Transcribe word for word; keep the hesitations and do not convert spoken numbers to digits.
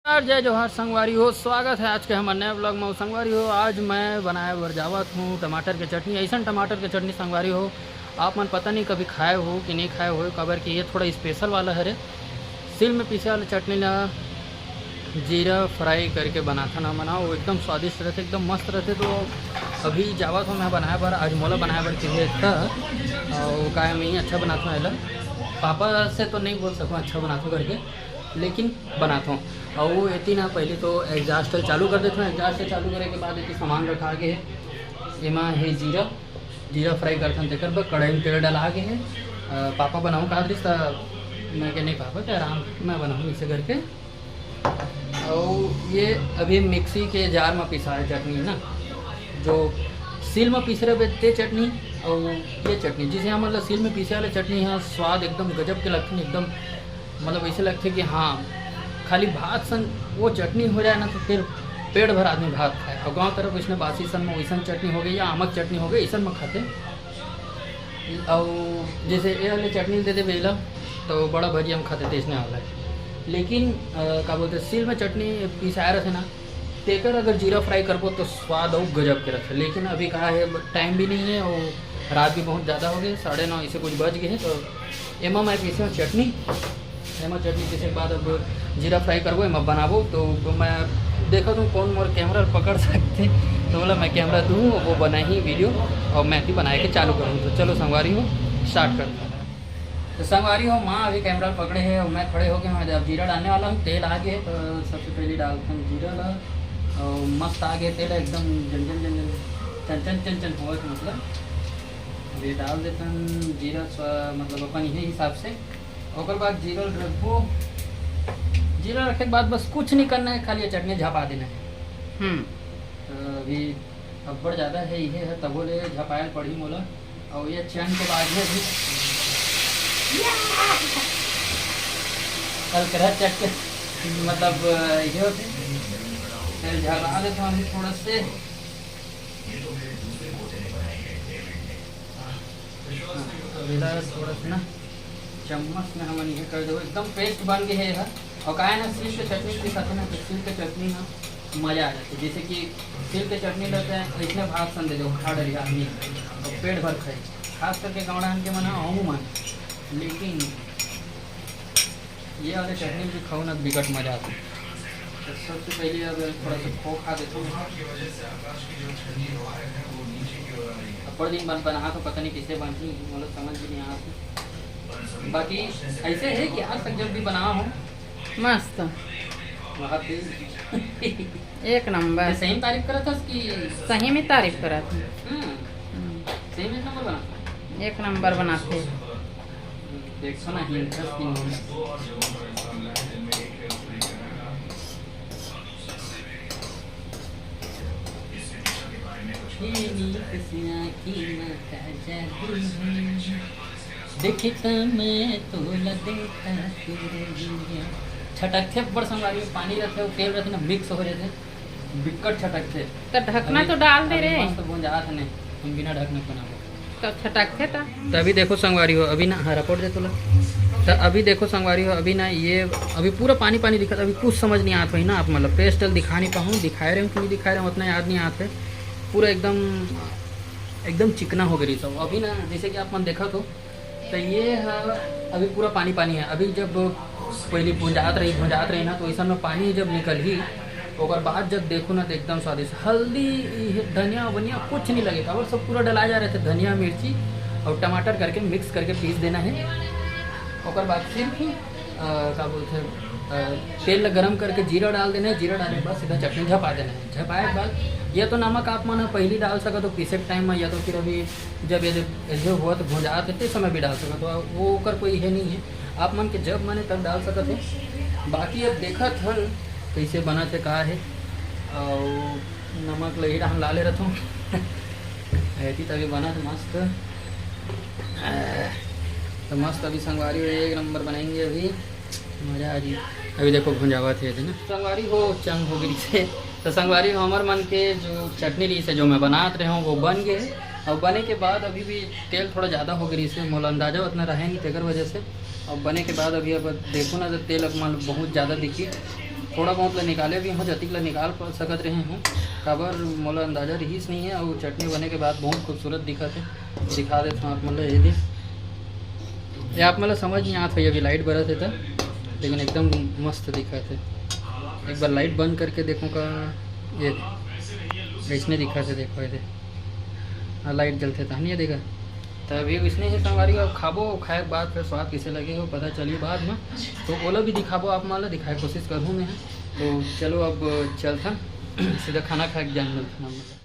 नमस्कार, जय जोहार संगवारी हो, स्वागत है आज के हमर नए vlog में। संगवारी हो, आज मैं बनाए बर जावत हूँ टमाटर के चटनी। ऐसन टमाटर के चटनी संगवारी हो, आप मन पता नहीं कभी खाए हो कि नहीं खाए हो, काबर कि ये थोड़ा special वाला हरे। सिल में पीसे वाला चटनी ला जीरा fry करके बनाथन हमन, वो एकदम स्वादिष्ट रहते, एकदम मस्त रहते। तो अभी जावत हूँ मैं बनाए बर, आज मोला बनाए बर कहे था, और काय मैं ही अच्छा बनाथूँ एला। पापा से तो नहीं बोल सकूँ अच्छा बनाथूँ करके, लेकिन बनाथों। और वो एती ना, पहले तो exhaust चालू कर देथों। Exhaust चालू करे के बाद एती सामान रखा गे हे। एमा हे जीरा, जीरा fry करथन, तेकर बर कढ़ाई में तेल डला गे हे। अ, पापा बनाऊँ का दृष्ट, मैं के नहीं पापा, क्या आराम, मैं बनाऊँ इसे करके। और ये अभी मिक्सी के जार में पिसा है चटनी ना, जो सील में पीसे रहे ते चटनी और ये चटनी, जिसे हम मतलब सील में पीसे वाले चटनी है, स्वाद एकदम गजब के लगते हैं, एकदम मतलब ऐसे लगथे कि हाँ, खाली भात सन वो चटनी हो जाए ना, तो फिर पेट भर आदमी भात खाए। और गाँव तरफ इसने बासी सन में वैसन चटनी हो गई या आमक चटनी हो गई, ऐसन में खाते। और जैसे ये वाले चटनी दे दे बेला, तो बड़ा भजिया में खाते थे इसने वाला। लेकिन अ, का बोलते, सील में चटनी पिसाए रहते ना, तेकर अगर जीरा fry करबो तो स्वाद और गजब के रहते। लेकिन अभी कहा है, टाइम भी नहीं है और रात भी बहुत ज़्यादा हो गए, साढ़े नौ इसे कुछ बज गए हैं। तो एमा मैं पीसे हूँ चटनी, एमा चटनी पीसे के बाद अब जीरा fry करबो, एमा बनाबो। तो मैं देखा हूँ कौन मोर कैमरा पकड़ सकते, तो बोला मैं कैमरा दूँ, वो बनाही वीडियो और मैं भी बनाए के चालू करूँ। तो चलो संगवारी हो, start करते हैं। तो संगवारी हो, माँ अभी कैमरा पकड़े है और मैं खड़े होके मैं अब जीरा डालने वाला हूँ। तेल आ गए तो सबसे पहले डालते हैं जीरा ला, और मस्त आ गए तेल एकदम जल जल जल जल, चन चन चन चन हुआ था मतलब। अब ये डाल देते हैं जीरा स्व-, मतलब अपन ये हिसाब से। ओकर बाद जीरा रखबो, जीरा रखे के बाद बस कुछ नहीं करना है, खाली ये चटनी झपा देना है। हम्म। तो अभी अब्बड़ ज़्यादा है, ये है तबो ले झपायल पड़ी मोला। और ये चन के बाद में भी कल करा चट के मतलब ये होते तेल झपा देता हूँ थोड़ा से। हाँ, तो इधर थोड़ा सा ना चम्मच में हमन ये कर देबो, एकदम paste बन गए है ये। और काहे ना सिल के चटनी के साथ ना, तो सिल के चटनी ना मज़ा आ जाता है। जैसे कि सिल के चटनी लेते हैं, इसमें भात सन दे दो, खा डरी आदमी और पेट भर खाए, खास करके गाँव के मन, अहू मन। लेकिन ये वाले चटनी भी खाओ ना, बिकट मज़ा आता है। तो सबसे पहले अब थोड़ा सा खो खा देता हूँ। अब बड़ दिन बाद बना तो पता नहीं कैसे बनती, मतलब समझ भी नहीं आता। बाकी ऐसे है कि आज तक जब भी बना हूँ मस्त। बहुत तेज। एक नंबर। ये सही में तारीफ करत हस कि? सही में तारीफ करत हूँ। हम्म। हम्म। सही में एक नंबर बना। एक नंबर बनाते। देखो ना, interesting। देखी त मैं तोला देखा तेरे दुनिया। छटकथे बड़ संगवारी, पानी रहथे, तेल रहथे ना, mix हो रहथे, बिक्कट छटकथे। तो ढकना अभी, तो डाल दे अभी रे। मस्त भुंजात ने, हम बिना ढकने बनाबो। तो छटकथे तो। तो अभी देखो संगवारी हो, अभी ना, हाँ, रपोट दे तोला। तो अभी देखो संगवारी हो, अभी ना ये, अभी पूरा पानी पानी दिखत, अभी कुछ समझ नहीं आत होही ना आप, मतलब paste दिखा नहीं पाऊँ, दिखाए रहे हूँ कि नहीं दिखाए रहे हूँ, उतना याद नहीं आत है। पूरा एकदम, एकदम चिकना हो गई सब। अभी ना जैसे कि आप मन देखत हो, तो ये ह अभी पूरा पानी पानी है। अभी जब पहले भुंजात रही, भुंजात रही ना, तो ऐसा में पानी जब निकलही, ओकर बाद जब देखो ना, तो एकदम स्वादिष्ट। हल्दी, धनिया वनिया कुछ नहीं लगे, काबर सब पूरा डला जा रहे थे, धनिया, मिर्ची और टमाटर करके mix करके पीस देना है। ओकर बाद सिर्फ, अ, का बोलते हैं, अ, तेल ला गरम करके जीरा डाल देना है, जीरा डाले के बाद सीधा चटनी झपा देना है। झपाए के बाद ये तो नमक आप मन ह पहली डाल सकत हो पीसे के टाइम में, या तो फिर अभी जब ये जो हुआ तो भुंजात है, ते समय भी डाल सकत हो, वो ओकर कोई है नहीं है, आप मन के जब मने तब डाल सकत हो। बाकी अब देखत हन कैसे बनत है, का है, और नमक लही डाहन लाले रहथों। ऐती तभी बनत मस्त। तो मस्त अभी संगवारी हो, एक नंबर बनाएंगे अभी, मजा आ जी। अभी देखो भुंजावत है ना संगवारी हो, चंग हो गई से। तो संगवारी हो, हमर मन के जो चटनी रही से, जो मैं बनात रहे हूँ, वो बन गए। और बने के बाद अभी भी तेल थोड़ा ज़्यादा हो गई से, मोला अंदाजा उतना रहे नहीं, तेकर वजह से। और बने के बाद अभी अब देखो ना, तो तेल अब मान लो बहुत ज़्यादा दिखी। थोड़ा बहुत ला निकाले भी हूँ, जतिक ला निकाल पा सकत रहे हूँ, काबर मोला अंदाजा रिहिस नहीं है। और चटनी बने के बाद बहुत खूबसूरत दिखत है, दिखा देता हूँ आप मन ला। ये दे, ये आप मन ला समझ नहीं आत होही, अभी लाइट बरत है त, लेकिन एकदम मस्त दिखत है। एक बार लाइट बंद करके देखो का, ये दे, इसने दिखत है, देखो ये दे, हाँ, लाइट जलते तहन ये देखा। तो अभी इसने ही संगवारी, अब खाबो, खाए के बाद फिर स्वाद किसे लगे हो पता चली बाद में। तो ओला भी दिखाबो आप मन ला, दिखाए कोशिश करहूँ मैं। तो चलो अब चलथन सीधा खाना खाए के जान मिलथन आप मन ला।